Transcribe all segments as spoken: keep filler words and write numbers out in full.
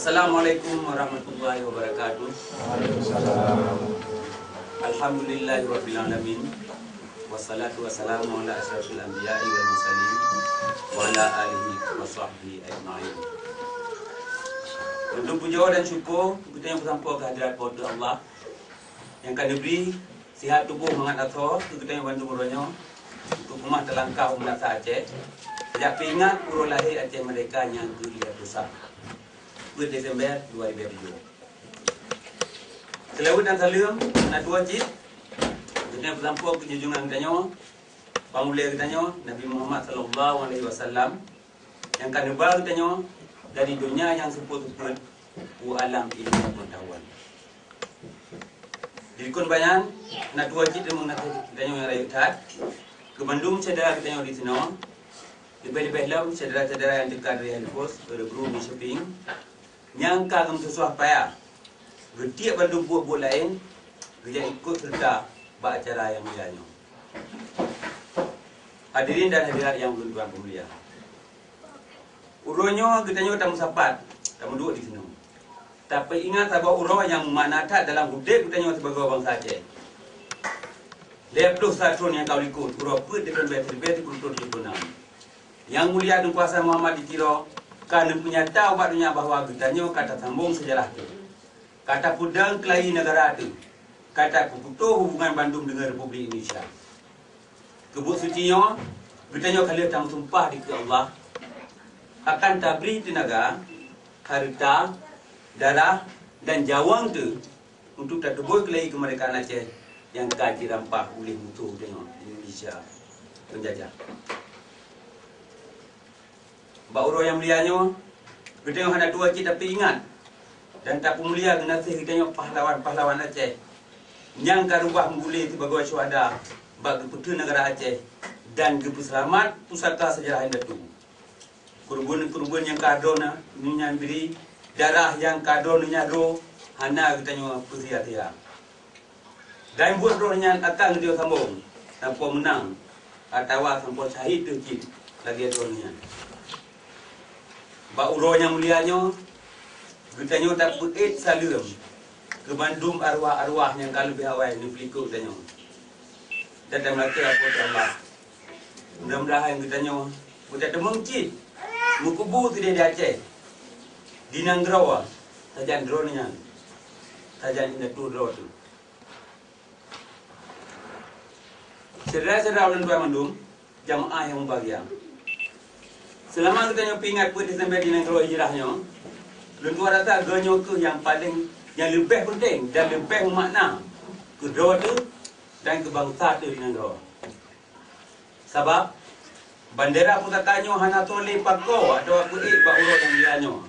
Assalamualaikum warahmatullahi wabarakatuh. Alhamdulillahirabbil alamin. Wassalatu wassalamu ala asyrafil anbiya'i wal mursalin wa ala alihi wa sahbihi ajma'in. Untuk puja dan syukur, kita nyang peusampoe kehadirat Po teu Allah nyang ka neubri sihat tuboh mangat asoe keu geutanyoe bandum uroe nyoe, untuk keumah teulangkah u meunasah Aceh, jak peuingat uroe lahé Aceh Merdeka nyang keu lhèe ploh sa, peuet Desember dua ribèe tujoh. Seulaweuet dan saleuem, na dua cit, geutanyoe peusampoe keu junjungan geutanyoe, Pangulèe geutanyoe, Nabi Muhammad sallallahu alaihi wasallam, nyang ka neuba geutanyoe dari donya nyang seupôt-seupôt u alam ilmu pengetahuan. Di likot banyan, na dua cit deungon geutanyoe nyang rayeuk that, keu bandum syedara geutanyoe di sinoe, leubeh-leubeh lom syedara-syedara nyang teuka dari Highforce, Örebro, Nyköping, nyang ka geumeususah payah geutiek bandum buet-buet laén geujak ikot seureuta bak acara nyang mulia nyoe. Hadirin dan hadirat nyang ulôn tuan peumulia, uroe nyoe geutanyoe tameusapat, tameuduek di sinoe, tapeuingat saboh uroe nyang meumakna that dalam udeb geutanyoe sibagoe bansa Aceh. Lhèe ploh sa thon nyang ka likot, uroe peuet Desember siribèe sikureueng reutôh tujoh ploh nam, Yang Mulia Teungku Hasan Muhammad di Tiro ka neupeunyata ubak donya bahwa geutanyoe ka tasambong seujarah teuh, ka tapeudong keulayi neugara teuh, ka tapeuputôh hubungan bandum deungon Republik Indonesia. Keu buet suci nyoe, geutanyoe ka lheueh tameusumpah dikeue Allah akan tabri teunaga, hareuta, darah, dan jaweueng teuh untuk tatuboh keulayi keumeurdekaan Aceh nyang ka jirampah uleh musoh geutanyoe, Indonesia peunjajah. Bak uroe nyang mulia nyoe, geutanyoe hana dua cit tapeuingat dan tapeumulia geunaséh geutanyoe pahlawan-pahlawan Aceh nyang ka reubah meugulé sibagoe syuhada bak geupeutheun neugara Aceh dan geupeuseulamat pusaka seujarah indatu. Keureubeuen-keureubeuen nyang ka droeneuh nyan bri, darah nyang ka droeneuh nyan droe, hana geutanyoe peusia-sia. Dan buet droeneuh nyan akan geutanyoe sambong sampoe meunang atawa sampoe syahid teuh cit lagèe droeneuh nyan. Bak uroe nyang mulia nyoe, geutanyoe tapeuék saleuem keu bandum arwah-arwah nyang ka leubeh awai neupeulikot geutanyoe. Dan tameulakèe Po teu Allah, mudah-mudahan geutanyoe beutateumèe cit meukubu sideh di Aceh, di nanggroe, sajan droeneuh nyan, sajan indatu droe teuh. Syedara-syedara ulôn tuan mandum, jamaah nyang mubahgia. Seulama geutanyoe peuingat peuet Desember di nanggroe hijrah nyoe, lôn tuan rasa geuh nyoe kheueh nyang paleng, nyang leubeh peunteng dan leubeh meumakna keu droe teuh dan keu bansa teuh di nanggroe. Sabab, bandera pusaka nyoe hana soe lé pakoe atawa peuék bak uroe nyang mulia nyoe.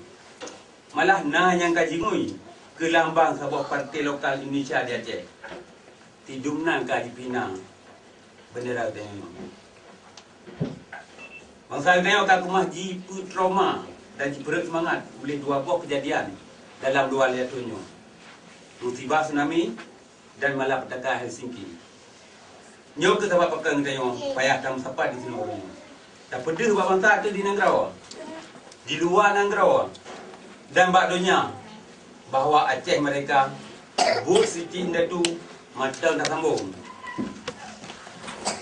Malah na nyang ka jingui keu lambang saboh partai lokal Indonesia di Aceh. Sidum na ka jipina bandera geutanyoe nyoe. Bansa geutanyoe ka keumah jipeutrauma dan jipeureuet seumangat uleh dua boh keujadian dalam dua lhèe thon nyoe, musibah tsunami dan malapetaka Helsinki. Nyoe kheueh sabab pakon geutanyoe payah tameusapat di sinoe uroe nyoe. Tapeudeuh bak bansa teuh di nanggroe, di luwa nanggroe, dan bak donya bahwa Aceh Merdeka, buet suci indatu mantong tasambong.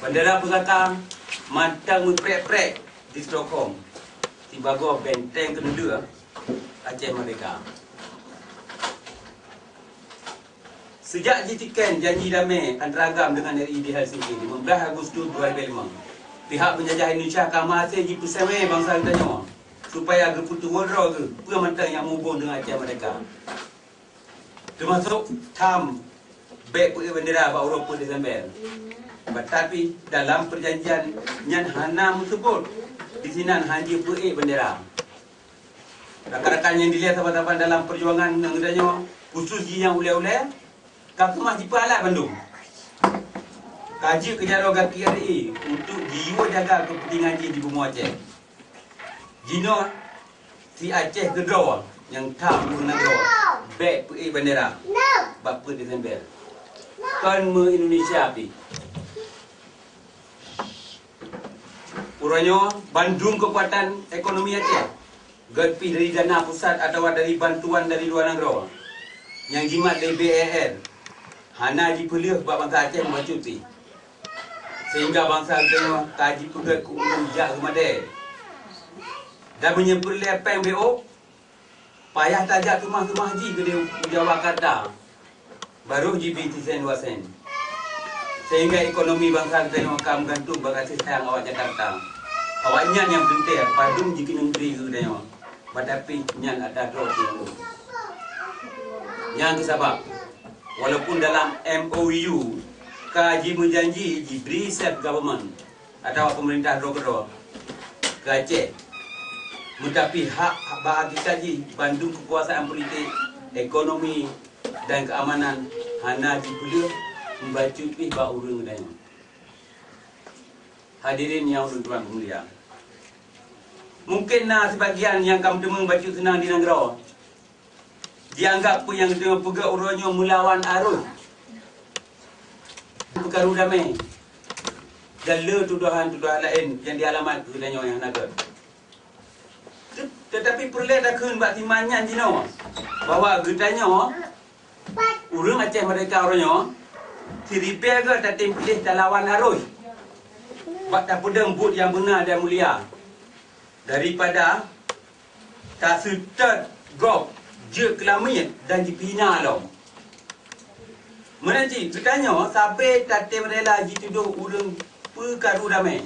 Bandera pusaka mantong meuprek-prek di Stockholm sibagoe benteng keuneulheueh Aceh Merdeka. Seujak jiteken janji damé antara GAM deungan R I di Helsinki, lima belas Agustus dua ribu lima, pihak peunjajah Indonesia ka meuhasé jipeuseumé bansa geutanyoe supaya geupeutuwoe droe geuh peue mantong nyang meuhubong deungon Aceh Merdeka, teumasok tham bèk peuék bandera bak uroe peuet Desember. Tapi dalam peujanjian nyan hana meuseubut disinan han jeuet peuék bandera. Rakan-rakan nyang dilèe saban-saban dalam peujuangan ngon geutanyoe, khusos jih nyang ulèe-ulèe, ka keumah jipeualat bandum. Ka jeuet keu jaroe gaki R I untuk jiyue jaga keupeuntengan jih di bumoe Aceh. Jinoe si Aceh keudroe nyang tham ureueng nanggroe bèk peuék bandera bak peuet Desember. Kon meu-Indonesia pih. Uroe nyoe bandum keukuatan ekonomi Aceh Gét pih dari dana pusat atawa dari bantuan dari luwa nanggroe nyang jimat lé B A R hana jipeuleueh bak bansa Aceh meubacut pih, sehingga bansa geutanyoe ka jipeugét keu ureuëng jak geumadée. Dan meunyoe peureulée péng B O, payah tajak keumah-keumah jih keudeh u Jawa Karta, barô jibi tisen dua sen. Sehingga ekonomi bansa geutanyoe ka meugantung bak kasih sayang awak Jakarta. Awaknyan nyang peunteng padum jikeuneuk bri keu geutanyoe, padahai nyan atra droe teuh. Nyang keusabab, walaupun dalam M O U ka jimeujanji jibri self government atawa peumeurintah droe keudroe keu Aceh, meutapi hak bak hakikat jih bandum keukuasaan politik, ekonomi, dan keuamanan hana jipeuleueh meubacut pih bak ureuëng geutanyoe. Hadirin nyang ulôn tuan peumulia, mungken na sibagian nyang ka meuteumé bacut seunang di nanggroe, jianggab peue nyang geutanyoe peugah uroe nyoe meulawan arôh, peukaru damé, dan le tudohan-tudohan laén nyang jialamat keu geutanyoe nyang hana gét. Te-, teutapi peureulée takheun bak siman nyan jinoe bahwa geutanyoe ureuëng Aceh Merdeka uroe nyoe siribée gét tatem piléh talawan arôh bak tapeudong buet nyang beuna dan mulia daripada taseutôt gob jeuet keu lamiet dan jipeuhina lom. Meunan cit geutanyoe sabe tatem rela jitudoh ureuëng peukaru damé.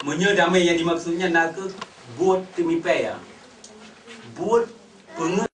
Meunyoe damé nyang dimaksud nyan nakeuh buet teumipée, buet peungeut